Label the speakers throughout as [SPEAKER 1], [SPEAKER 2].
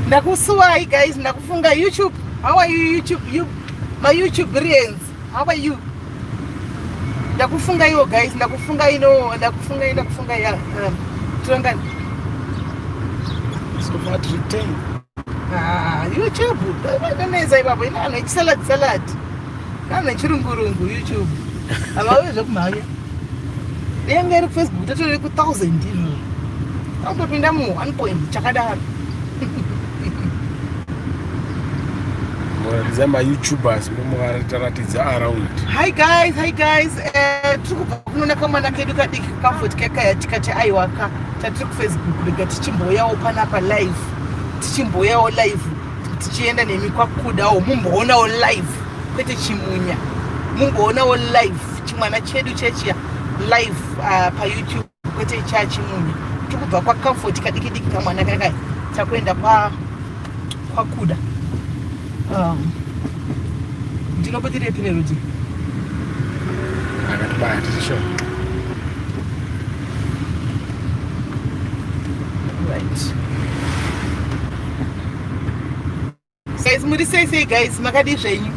[SPEAKER 1] Ndakusuwai guys, ndakufunga YouTube. How are you YouTube? You, my YouTuberians. How are you? Ndakufunga iwo guys, ndakufunga ino, ndakufunga ndakufunga ya. Tirangani.
[SPEAKER 2] So far tiri 10.
[SPEAKER 1] Ah, YouTube. Ndanetsa ipapo ina anhu echisalad salad. Kana nechirungurungu YouTube. Havauye zvekumhanya. Yanga iri kuFacebook tatori ku 1000 izvozvo. Takutopinda mu 1 point chakadaro.
[SPEAKER 2] Muratidza mayoutubers mumuvaratidza around.
[SPEAKER 1] Hi guys, hi guys. Eh, tiri kubva kunoona kamwana kedu kadiki comfort kekaya tikati aiwa ka tatiri kufacebook rega tichimbouyawo panapa live tichimbouyawo live tichienda nemi kwakudawo mumboonawo live kwete chimunya mumboonawo live chimwana chedu chechiya live uh, payoutube kwete chachimunya tiri kubva kwacomfort kadiki diki kamwana kakai takuenda kwa kwakuda um, ndinobudirepire rudi
[SPEAKER 2] akatibaya titisho
[SPEAKER 1] right guys muri sei sei guys makadii zvenyu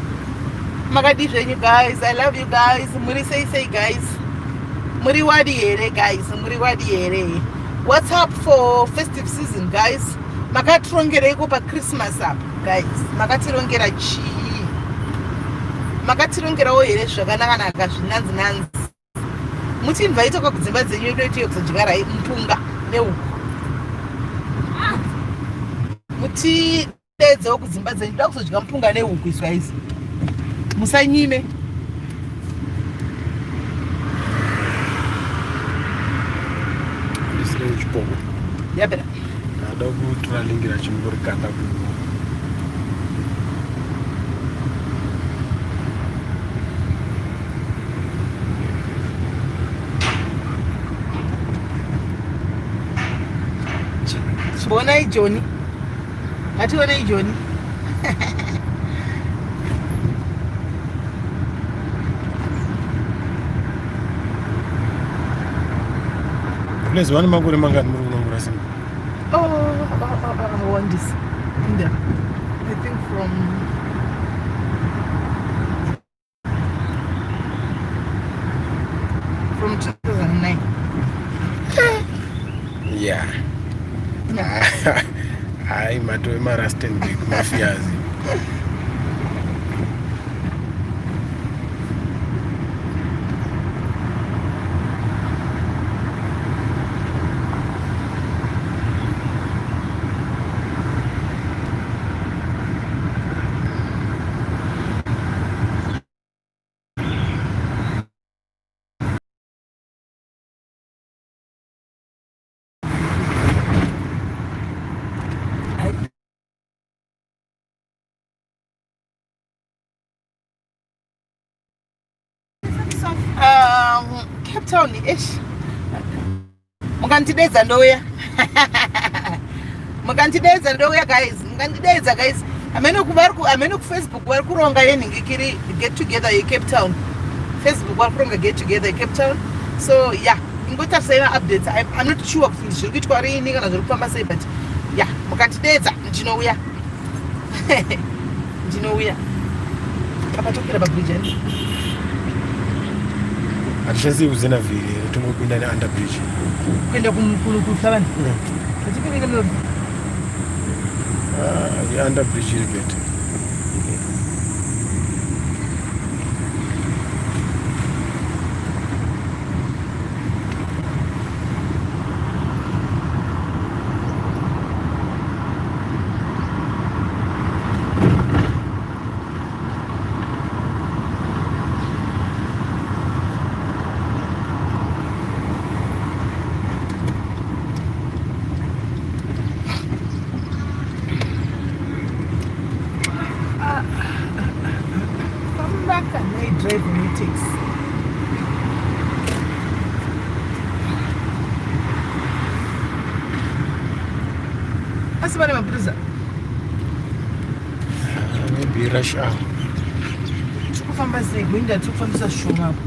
[SPEAKER 1] makadii zvenyu guys i love you guys muri sei sei guys muri wadi here guys muri wadi here what's up for festive season guys makatirongereiko pachristmas apa guys makatirongera chii makatirongerawo here zvakanakanaka zvinanzi nanzi muchiinvaita kwa kudzimba dzenyu inoitiyo kuzodyarai mupunga neuku mutideedzewo kudzimba dzenyu toda kuzodya mupunga nehuku isu guys musanyime
[SPEAKER 2] chipoko
[SPEAKER 1] yapera
[SPEAKER 2] ada kutora lingi rachimborikanda ku
[SPEAKER 1] Chionai Joni. Ngationei Joni.
[SPEAKER 2] Please, vane makore mangani muri kunongora simba?
[SPEAKER 1] Oh, oh, oh, oh, wandisa. Inda. I think from from 2009.
[SPEAKER 2] Yeah. Hayi matove marustenburg mafias.
[SPEAKER 1] Cape Town ish mukandidedza ndouya mukandidedza ndouya guys mukandidedza guys amene amene kufacebook vari kuronga yenhingikiri get together yecape town facebook vari kuronga get together yecape town so yeah ingotarisai maupdates i'm not sure kuti zviri kuitwa riini kana zviri kufamba sei but yeah mukandidedza ndinouya ndinouya apa tokwira pabridge ani
[SPEAKER 2] hatishandisi kuzena vhiri here tongopinda neunder bridge
[SPEAKER 1] kuenda kuhlavani hatipinde nemulori
[SPEAKER 2] ah, under bridge iri better
[SPEAKER 1] Famba kana drive netaxi. Asi vane mapurisa?
[SPEAKER 2] Maybe rush hour.
[SPEAKER 1] Tiri kufamba sei? Gwinda tiri kufambisa zvishoma apo.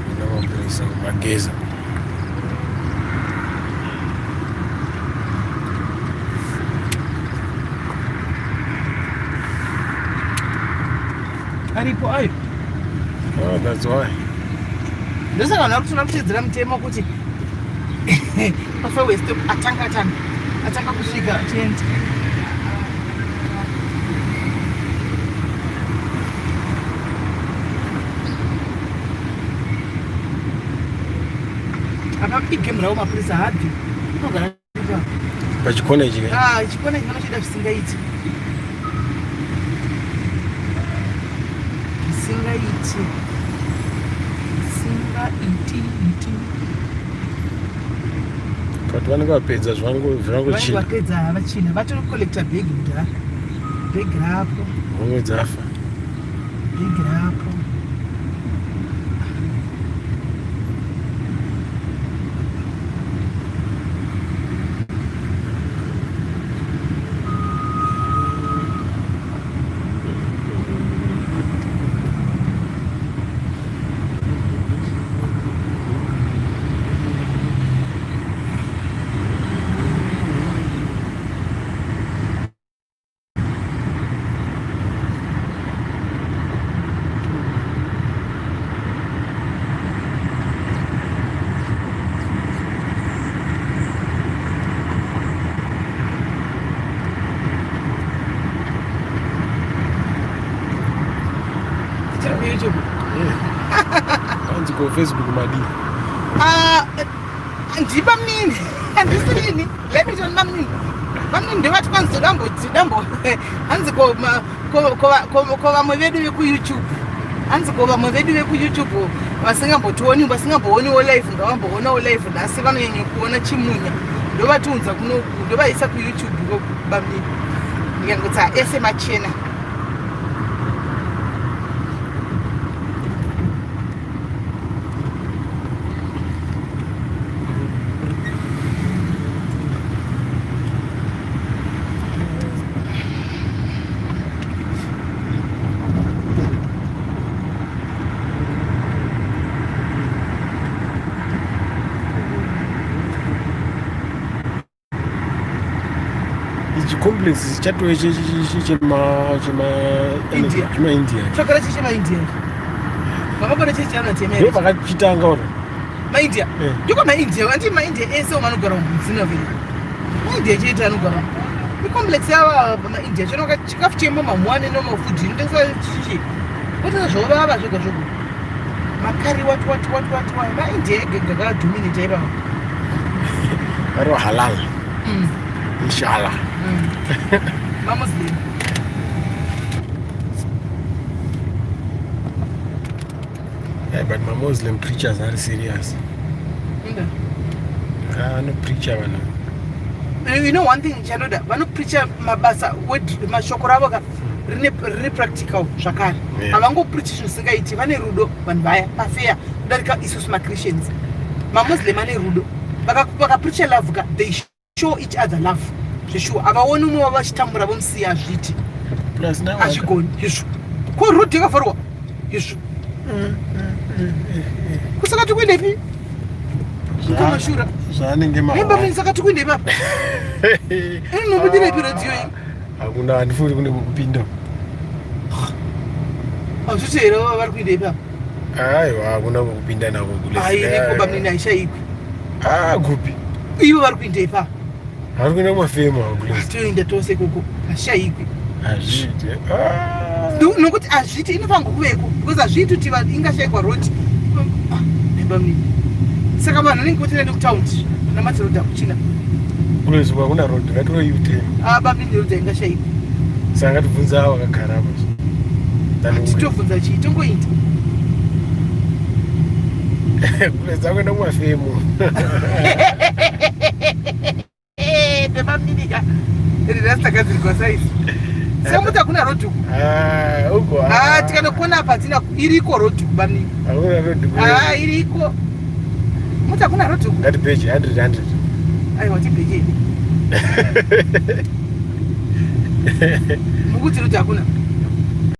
[SPEAKER 2] Kuna mapurisa kumageza.
[SPEAKER 1] Aripo ayo.
[SPEAKER 2] Oh, that's why.
[SPEAKER 1] Ndosaka vanhu vari kutoda kutedzera mutemo kuti pafawe stop atanga atanga atanga kusvika tiende. Apa igame ravo mapurisa haabvi. Unogara
[SPEAKER 2] Pachikona ichi.
[SPEAKER 1] Ah, chikona ichi vanochida zvisingaiti. Zvisingaiti. Zvisingaiti iti.
[SPEAKER 2] But vanenge vapedza zvangu zvangu
[SPEAKER 1] china. Vapedza havachina. Vatori collector bag kudhara. Bag rako.
[SPEAKER 2] Homwe dzafa.
[SPEAKER 1] Bag rako.
[SPEAKER 2] Hanzi ko Facebook madii?
[SPEAKER 1] Ah, ndiba mnini handisirini let me tell mamnini mamnini ndevati kwanzi dambo dambo hanzi ko ko vamwe vedu vekuyoutube hanzi ko vamwe vedu vekuyoutube vasingambotioni vasingambooniwo live ngavamboonawo live nhasi vanonyanya kuona chimunya ndovatiunza kunoku ndovaisa kuyoutube bamnini ndikangoti ese machena.
[SPEAKER 2] Ichi complex chatove chemaindia.
[SPEAKER 1] Chakara chemaindia. Vamakore chechi
[SPEAKER 2] Ndo vakachitanga ora.
[SPEAKER 1] Maindia.
[SPEAKER 2] Eh.
[SPEAKER 1] Ndiko maindia, anti maindia ese vanogara mudzina vele. Maindia chete anogara. Icomplex yava maindia chino chikafu chemo mamwane no mafood inotengesa chichi. Kotesa zvovava zvega zvega. Makari what what what what what. Maindia ega ega akadominate ipapa.
[SPEAKER 2] Vari halal. Inshallah.
[SPEAKER 1] MaMuslim.
[SPEAKER 2] Yeah, but my Muslim preachers are serious. Anopreacha vanhu.
[SPEAKER 1] You know one thing chanoda vanopreacha mabasa mashoko ravo ka rine practical zvakare. Havangopreachi zvisingaiti, vane rudo vanhu vaya pafeya kudarika isusu maChristians. MaMuslim ane rudo. Vakapreacha love ka, they show each other love. Zveshuwa havaoni umwe wavo vachitambura vomusiya hazviiti. Hazvigoni izvo. Ko road yakavharwa izvo. Kusaka tikuendepi? Kukamashura.
[SPEAKER 2] Zvaanenge
[SPEAKER 1] mawa. Hemba mini saka tikuendepi apa? Inobudirepi road iyoyi?
[SPEAKER 2] Hakuna, handifuri kune kwekupinda.
[SPEAKER 1] Hazviti here vari kuendepi apa?
[SPEAKER 2] Aiwa, hakuna kwekupinda nako kule.
[SPEAKER 1] Hairiko bamnini haishaikwi.
[SPEAKER 2] Ah, kupi?
[SPEAKER 1] Ivo vari kuendepi apa?
[SPEAKER 2] Vari kuenda kumafemu avo kule.
[SPEAKER 1] Toenda tose ikoko, hazvishaikwi.
[SPEAKER 2] Hazviiti. Ah.
[SPEAKER 1] Nokuti hazviiti inofanirwa kuveko because hazviiti kuti ingashaikwa road. Ah, bamnini. Saka vanhu vanenge votoenda nekutaundi namati road hakuchina.
[SPEAKER 2] Kule zuva hakuna road, ngatore U-turn.
[SPEAKER 1] Ah, bamnini road haingashaikwi.
[SPEAKER 2] Saka ngatibvunze avo vakagara apo.
[SPEAKER 1] Titobvunza chii tongoita.
[SPEAKER 2] Kule dzakuenda kumafemu.
[SPEAKER 1] Pemaminika rirasitagadzirwa saizi. Semuti hakuna road uku.
[SPEAKER 2] Ah, uko.
[SPEAKER 1] Ah, tikanokona apa hatina iriko road uku bamnini.
[SPEAKER 2] Hakuna road uku.
[SPEAKER 1] Ah, iriko. Muti hakuna road uku.
[SPEAKER 2] Ngatipeche 100 100.
[SPEAKER 1] Aiwa tipeche. Mukuti road hakuna.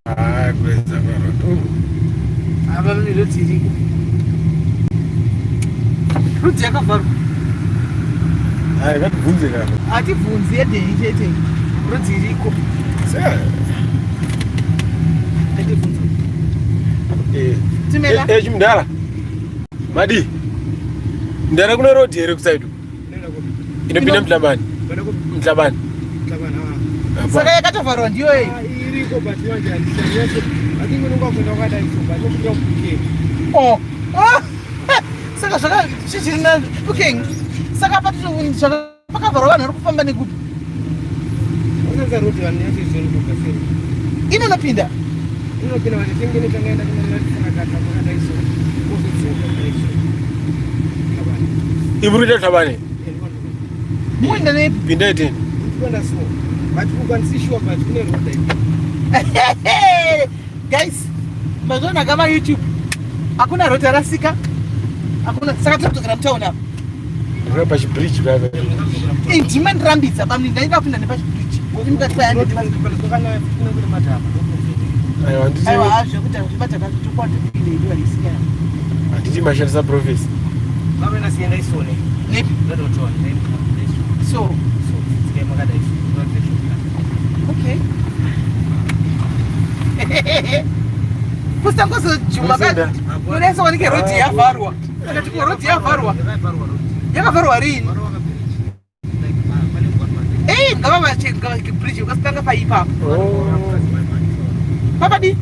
[SPEAKER 2] Ah, kuedza kwa road uku.
[SPEAKER 1] Ah, bamnini road iriko. Road yakavharwa.
[SPEAKER 2] Hai, ngatibvunze kana.
[SPEAKER 1] Hatibvunzi yedei chete. Road iriko.
[SPEAKER 2] Saka.
[SPEAKER 1] Ngatibvunze.
[SPEAKER 2] Eh.
[SPEAKER 1] Timela.
[SPEAKER 2] Eh, chimdara. Madi. Mdara kuna road here kuside. Inopinda Mhlabani. Mhlabani.
[SPEAKER 1] Saka yakatovharwa ndiyo iyi.
[SPEAKER 3] Iriko but manje handisanyatso. I think unonga kuenda wakadai so but unokuda booking.
[SPEAKER 1] Oh. Ah. Saka zvaka chichiri na booking. Saka patino zvaka pakavharwa vanhu vari kufamba nekupi?
[SPEAKER 3] Unoza road vanhu yacho izvoni kubva sei.
[SPEAKER 1] Inonopinda.
[SPEAKER 3] Inopinda vanhu tinge netangaenda kuna takakata kwakadai so. Kozodzoka kudai so. Mhlabani.
[SPEAKER 2] Iburi Mhlabani.
[SPEAKER 1] Muenda nepi?
[SPEAKER 2] Pinda itini.
[SPEAKER 3] Kuenda so. But ukwanisi sure but kune road ipi.
[SPEAKER 1] Guys, mazvona kama YouTube. Hakuna road yarasika. Hakuna saka tiri kudzokera mutown apa.
[SPEAKER 2] Ndiri pachibridge papa.
[SPEAKER 1] Ndima ndirambidza bamni ndaida kupinda nepachibridge.
[SPEAKER 2] Aiwa handiti.
[SPEAKER 1] Aiwa zvekuti zvibata zvatokwata kupinda idiwa risika.
[SPEAKER 2] Handiti mashandisa professor.
[SPEAKER 3] Baba nasienda isone.
[SPEAKER 1] Nepi?
[SPEAKER 3] Ndototoa.
[SPEAKER 1] So,
[SPEAKER 3] So, tsike makadai so.
[SPEAKER 1] okay. Kusangozojuma
[SPEAKER 2] Unosenda?
[SPEAKER 1] unesa wanike road yavharwa. Akati ko road yavharwa. Yakavharwa rini? Eh, ngava vachenga bridge ukasitanga paipa.
[SPEAKER 2] Oh.
[SPEAKER 1] Papadi?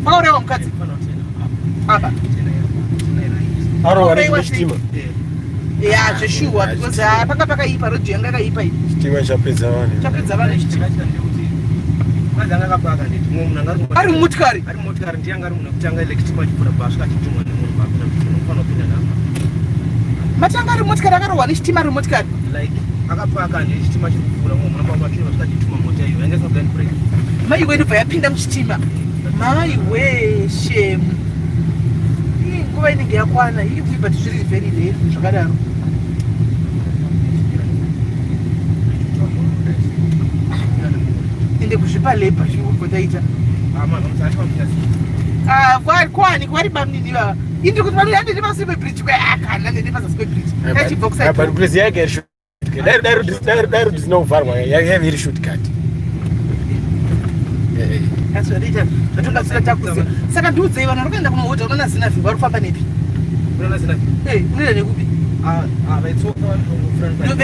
[SPEAKER 1] Pakaurayiwa mukadzi. Apa.
[SPEAKER 2] Arohwa nechitima.
[SPEAKER 1] Ya, zveshuwa because ah, panga pakaipa road yanga yakaipa iyi.
[SPEAKER 2] Chitima chapedza vanhu.
[SPEAKER 1] Chapedza vanhu chitima. Ari mumotikari.
[SPEAKER 3] Ari mumotikari ndiye anga ari munhu wekutanga ile chitima chipfuura pasvika achitumwa nemunhu paakuna kuti unofanira kupinda napa.
[SPEAKER 1] Matanga ari mumotikari akarohwa nechitima ari mumotikari.
[SPEAKER 3] Like akapaka ndiye chitima chiri kupfuura mumwe munhu pamba chiri vasvika achituma mota iyo yanga isina blind brake.
[SPEAKER 1] Mai wedu bva yapinda muchitima. Mai we shame. Ii nguva inenge yakwana iri kuipa zviri very late zvakadaro. Ende kuzvipa labor zviri taita. Ah, kwari kwani kwari bamnini vava. Indi kuti bamnini handidi pasi pebridge kwayakana ndidi pazasi pebridge. Kachibva kuside.
[SPEAKER 2] But place yake iri shortcut. Dai dai dai dai road isina kuvharwa yaive iri shortcut. Eh.
[SPEAKER 1] Asi zvatoita zvatongatsira takuziva. Saka ndiudzei vanhu vari kuenda kunohodha unoona Zinavhi vari kufamba nepi?
[SPEAKER 3] Unoona Zinavhi?
[SPEAKER 1] Eh, unoenda nekupi?
[SPEAKER 3] Ah, ah, vaitsoka vanhu
[SPEAKER 1] Ndo-